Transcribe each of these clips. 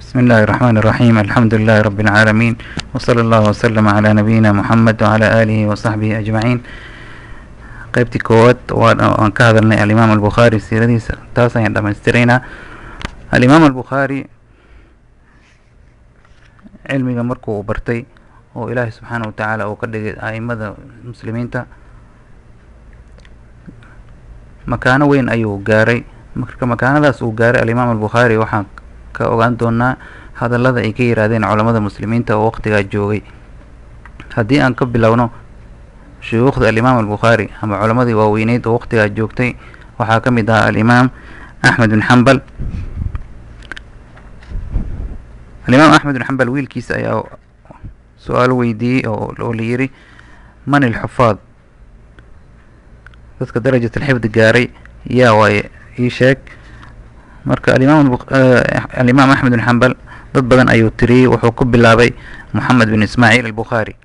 بسم الله الرحمن الرحيم. الحمد لله رب العالمين، وصلى الله وسلم على نبينا محمد وعلى آله وصحبه أجمعين. Qaybtii koowaad waan ka hadalnay Alimaam Albukhaari siiradiisa, taas ayaan dhamaystiraynaa. Alimaam Albukhaari cilmiga markuu bartay oo Ilaahay subxaana wa tacaala uu ka dhigay a'imada muslimiinta, makaano weyn ayuu gaaray. Marka makaanadaas uu gaaray Alimaam Albukhaari waxaan ka ogaan doonaa hadallada ay ka yiraahdeen culamada muslimiinta oo waqtigaa joogay. Haddii aan ka bilowno shuyuukhda Alimaam Albukhaari ama culamadii waaweyneyd oo waqtigaa joogtay, waxaa ka mid ahaa Alimaam Axmed bin Xambal. Alimaam Axmed bin Xambal wiilkiisa ayaa su-aal weydiiyey oo la yiri: man ilxufaad, dadka darajat alxifdi gaaray yaa waaye, ii sheeg. Marka Alimaam Axmed bin Xambal dad badan ayuu tiriyey. Wuxuu ku bilaabay Moxamed bin Ismaaciil Albukhaari.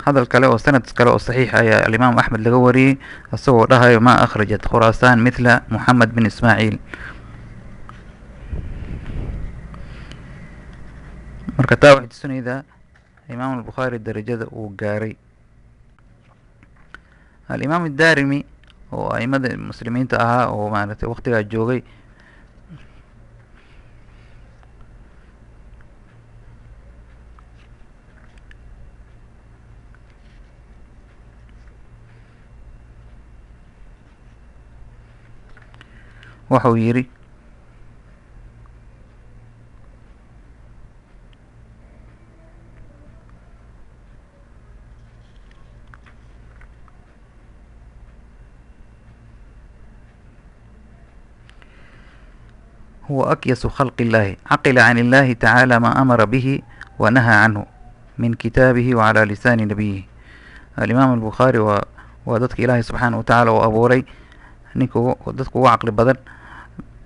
Hadal kale oo sanad kale oo saxiix ayaa Alimaam Axmed laga wariyey, isagoo dhahayo: ma akhrajat Khuraasaan mithla Moxamed bin Ismaaciil. Marka taa waxay tusinaydaa Imaam Albukhaari darajada uu gaaray. Alimaam Addarimi oo aimada muslimiinta ahaa oo maaragtay waqtigaa joogay, wuxuu yidhi: huwa akyasu khalqi illahi, caqila can illahi tacaala ma amara bihi wa nahaa canhu min kitaabihi wa calaa lisaani nabiyihi. Alimaam Albukhaari waa dadka Ilaahay subxaana wa tacaala uu abuuray ninka dadka ugu caqli badan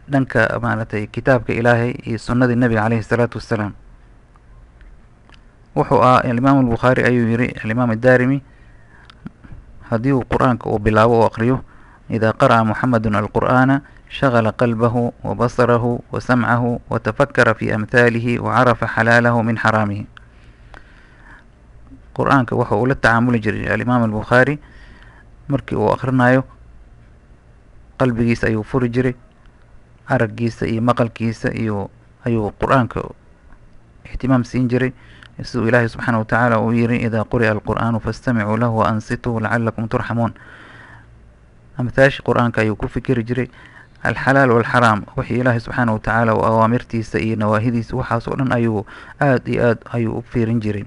dhanka maaragtay kitaabka Ilaahay iyo sunnadii nabiga caleyhi salaatu wassalaam. Wuxuu ahaa Alimaam Albukhaari, ayuu yiri Alimaam Addarimi, haddii uu qur-aanka uu bilaabo oo aqriyo, idaa qara'a Muxamedun alqur'aana shagala qalbahu wa basarahu wa samcahu wa tafakara fi amhaalihi wa carafa xalaalahu min xaraamihi. Qur-aanka wuxuu ula tacaamuli jiray Alimaam Albukhaari, markii uu akhrinayo qalbigiisa ayuu furi jiray, araggiisa iyo maqalkiisa iyo ayuu qur-aanka ihtimaam siin jiray, siduu Ilaahay subxaana wa tacaala uu yiri: idaa quri'a alqur'aanu fastamicuu lahu wa ansituu lacalakum turxamuun. Amthaashi qur-aanka ayuu ku fikiri jiray, alxalaal walxaraam, wixii Ilaahay subxaana wa tacaala uu awaamirtiisa iyo nawaahidiisa, waxaas oo dhan ayuu aad iyo aad ayuu u fiirin jiray.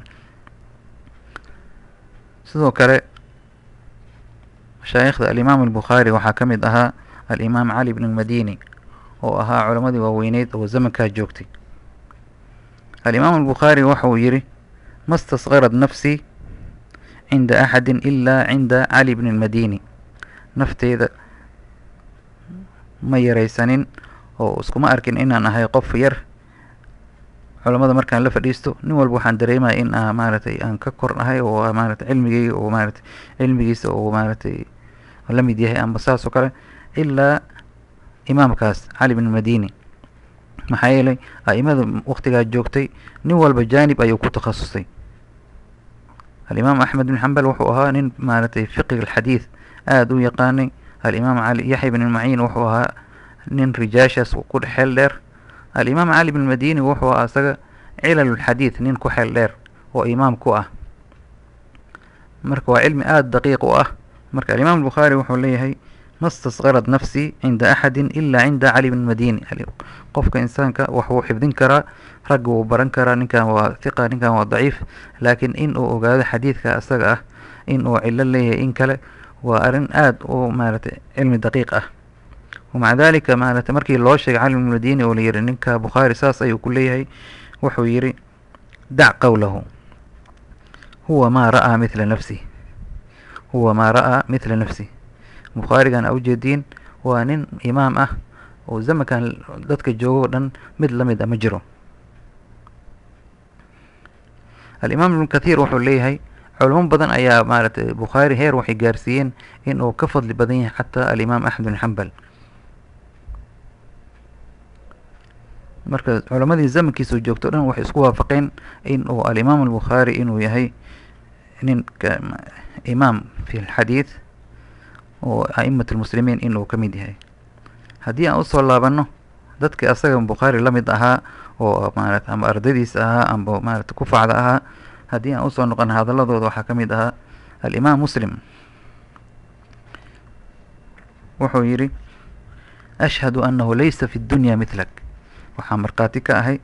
Sidoo kale mashaayikhda Alimaam Albukhaari waxaa ka mid ahaa Alimaam Cali bn Almadini oo ahaa culamadii waaweyneyd oo zamankaa joogtay. Alimaam Albukhaari waxauu yidhi: ma staskarad nafsii cinda axadin ilaa cinda Cali bni Almadini. Nafteyda ma yaraysanin oo iskuma arkin inaan ahay qof yar. Culamada markaan la fadhiisto, nin walba waxaan dareemaya in maaragtay aan ka kor ahay oo maaragtay cilmigeyga oo maaragtay cilmigiisa oo maaragtay la mid yahay amba saas oo kale, ilaa imaamkaas Cali bn Madini. Maxaa yeelay a'imada waqtigaa joogtay nin walba jaanib ayuu ku takhasusay. Alimaam Axmed bin Xambal wuxuu ahaa nin maaragtay fiqiga alxadiid aada u yaqaanay. Alimaam Cali Yaxya bn Maciin wuxuu ahaa nin rijaashaas ku xeel dheer. Alimaam Cali bn Madini wuxuu ahaa isaga cilalulxadiid nin ku xeel dheer oo imaam ku ah. Marka waa cilmi aada daqiiq u ah. Marka Alimaam Albukhaari wuxuu leeyahay: ma staskarad nafsii cinda axadin ilaa cinda Cali bn Madini. Qofka insaanka wax wuu xifdin karaa, ragga wuu baran karaa, ninkan waa thiqa, ninkan waa daciif, laakiin in uu ogaado xadiidka isaga ah in uu cilo leeyahay in kale waa arrin aada u maaragtay cilmi daqiiq ah. Wamaca dalika maaragtay markii loo sheegay Cali bn Madini oo la yihi ninka Bukhaari saas ayuu ku leeyahay, wuxuu yidhi: dac qowlahu, huwa maa ra'aa mithla nafsih, huwa maa ra'aa mithla nafsih. Bukhaarigan a ujeediin waa nin imaam ah oo zamankan dadka joogo o dhan mid la mid a ma jiro. Alimaam Ibnu Kathiir wuxuu leeyahay culamo badan ayaa maaragtay Bukhaari heer waxay gaarsiiyeen in uu ka fadli badan yahay xataa Alimaam Axmed bin Xambal. Marka culamadii zamankiisa joogto dhan waxay isku waafaqeen in uu alimaam albukhaari inuu yahay nin imaam fi lxadiid oo a'imat almuslimiin inuu ka mid yahay. Haddii aan usoo laabano dadkii asaga bukhaari la mid ahaa oo maarata ama ardaydiisa ahaa amba maarata kufacda ahaa, haddii aan usoo noqon hadaladooda waxaa ka mid ahaa alimaam Muslim. Wuxuu yidhi: ashhadu annahu laysa fi dunya mithlak, waxaa markhaati ka ahay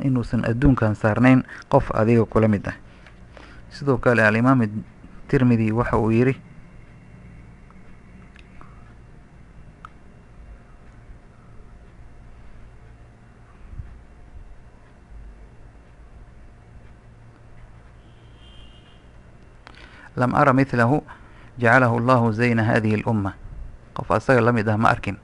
inuusan adduunkan saarnayn qof adiga kula mid ah. Sidoo kale alimaam Tirmidi waxa uu yidhi: lam ara mithlahu jacalahu allahu zayna hadihi alumma, qof asaga la mid ah ma arkin.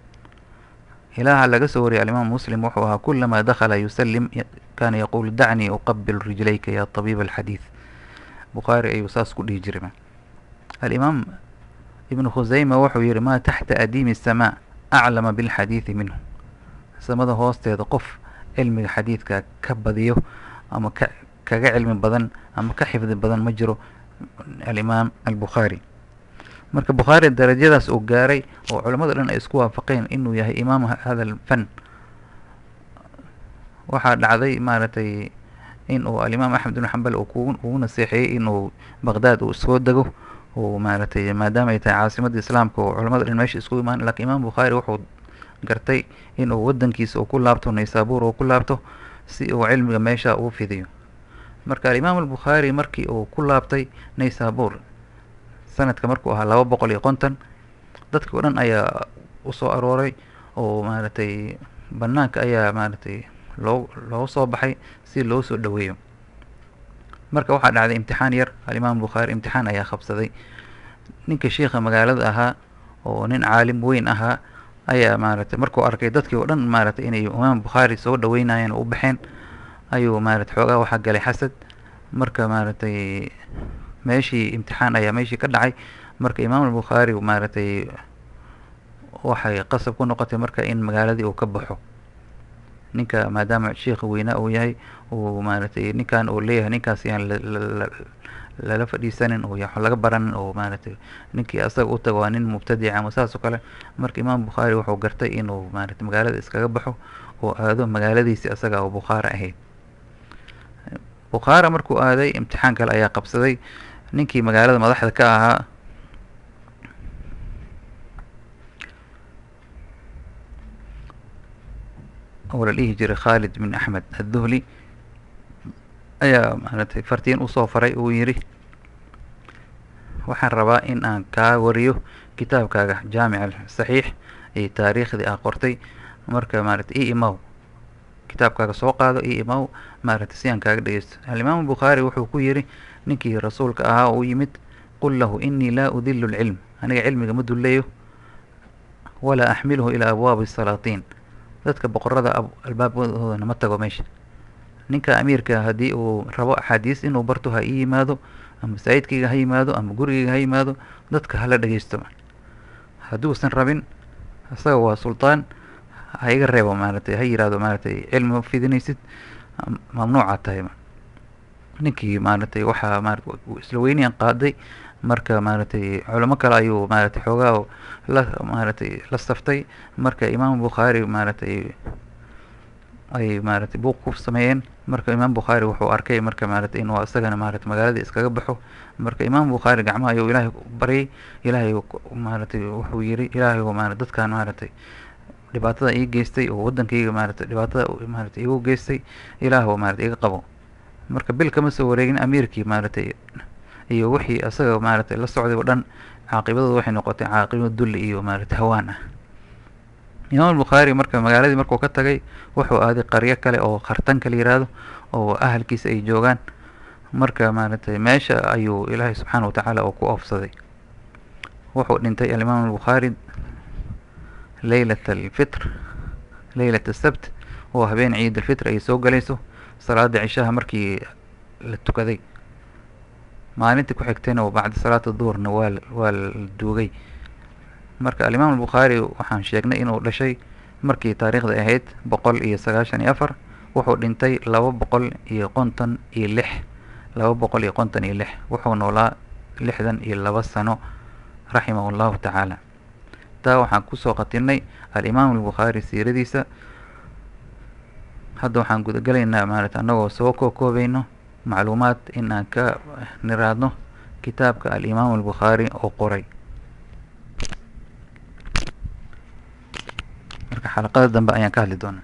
Ilaaha laga soo wariyay alimaam Muslim wuxuu ahaa kulamaa dakhala yusallim kaana yaquulu dacnii uqabil rijlayka ya tabiib alxadiid. Bukhaari ayuu saas ku dhihi jiray. Alimaam Ibnu Khusayma wuxuu yihi: maa taxta adiimi asamaa aclama bilxadiidi minhu, samada hoosteeda qof cilmiga xadiidka ka badiyo ama kaga cilmi badan ama ka xifdi badan ma jiro alimaam Albukhaari. Marka Bukhaari darajadaas uu gaaray oo culamada dhan ay isku waafaqeen inuu yahay imaam hada alfan. Waxaa dhacday maaragtay in uu alimaam Axmed ibnu Xambal uu ugu naseexeeyey inuu Baqdaad uu soo dego oo maaragtay maadaama ay tahay caasimadda islaamka oo culamada dhan meesha isku imaan. Lakiin imaam Bukhaari wuxuu gartay inuu wadankiisa uu ku laabto, Naysaabuur uu ku laabto, si uu cilmiga meesha uu fidiyo. Marka alimaam Albukhaari markii uu ku laabtay Naysaabuur sanadka markuu ahaa 250, dadkii o dhan ayaa usoo arooray oo maaragtay banaanka ayaa maaragtay loo soo baxay si loo soo dhaweeyo. Marka waxaa dhacday imtixaan yar. Alimaam Bukhaari imtixaan ayaa qabsaday. Ninka sheikha magaalada ahaa oo nin caalim weyn ahaa ayaa maaragtay markuu arkay dadkii oo dhan maaragtay inay imaam Bukhaari soo dhaweynayeen oo u baxeen, ayuu maaragtay xoogaa waxaa galay xasad. Marka maaragtay meeshii imtixaan ayaa meeshii ka dhacay. Marka imaam Albukhaari maaragtay waxay qasab ku noqotay marka in magaaladii uu ka baxo ninka, maadaama sheikha weynaa uu yahay, uu maaragtay ninkan uu leeyahay ninkaas yaan lala fadhiisanin oo wax laga baranin, oo maaragtay ninkii asaga u tago waa nin mubtadic ama saas oo kale. Marka imaam Bukhaari wuxuu gartay inuu maaragtay magaalada iskaga baxo oo aado magaaladiisi asaga oo Bukhaara ahayd. Bukhaara markuu aaday imtixaan kale ayaa qabsaday. Ninkii magaalada madaxda ka ahaa oo la dhihi jiray Khaalid bin Axmed Adduhli ayaa maaragtay fartiin usoo faray. Uu yidhi: waxaan rabaa in aan kaa wariyo kitaabkaaga Jaamic Alsaxiix iyo taariikhdii aa qortay. Marka maaragtay i imaw, kitaabkaaga soo qaado, i imaw maaragtay si aan kaaga dhegeysto. Alimaam Bukhaari wuxuu ku yidhi ninkii rasuulka ahaa oo u yimid: qul lahu inii laa udilu alcilm, aniga cilmiga ma dulleeyo, walaa axmiluhu ilaa abwaabi salaatiin, dadka boqorada albaabkoodana ma tago meesha. Ninka amiirka haddii uu rabo axaadiis inuu barto ha ii yimaado, ama masaajidkayga ha yimaado ama gurigayga ha yimaado, dadka hala dhegeysto. Hadduusan rabin, isaga waa sultaan, ha iga reebo, maaragtay ha yiraahdo maaragtay cilmi ma fidinaysid, mamnuucaad tahay. Ninkii maaragtay waxaa maarata isla weyniyan qaaday. Marka maaragtay culamo kale ayuu maaragtay xoogaa la maaragtay la saftay. Marka imaam Bukhaari maaragtay ay maaragtay buuq ku sameeyeen. Marka imaam Bukhaari wuxuu arkay marka maaragtay inuu isagana maaragtay magaalada iskaga baxo. Marka imaam Bukhaari gacmaha ayuu Ilaahay baryay. Ilaahay maaragtay wuxuu yiri: Ilaahay maaragtay dadkan maaragtay dhibaatada ii geystay oo wadankayga maaragtay dhibaatada maaragtay igu geystay, Ilaah maaragtay iga qabo. Marka bil kama soo wareegin, amiirkii maaragtay iyo wixii asaga maaragtay la socday oo dhan caaqibadooda waxay noqotay caaqibo dulli iyo maaragtay hawaan ah. Imaam Bukhaari marka magaaladii markuu ka tagay wuxuu aaday qaryo kale oo Khartanka la yiraahdo oo ahalkiisa ay joogaan. Marka maaragtay meesha ayuu Ilaahay subxaana wa tacaala uu ku oofsaday. Wuxuu dhintay alimaam Albukhaari leylat alfitr, leylat asabt, oo habeen ciid alfitr ay soo galayso, salaada cishaha markii la tukaday maalintii ku xigtayna oo bacda salaata duhurna waa la duugay. Marka alimaam Albukhaari waxaan sheegnay inuu dhashay Markii taariikhda ahayd 194, wuxuu dhintay 256, 256. Wuxuu noolaa 62 sano, raximahu llahu tacaala. Taa waxaan kusoo khatinay Alimaam Albukhaari siiradiisa. Hadda waxaan gudagalaynaa maarata annagoo soo kookoobayno macluumaad in aan ka niraadno kitaabka Alimaam Albukhaari oo qoray. Marka xalaqada dambe ayaan ka hadli doonaa.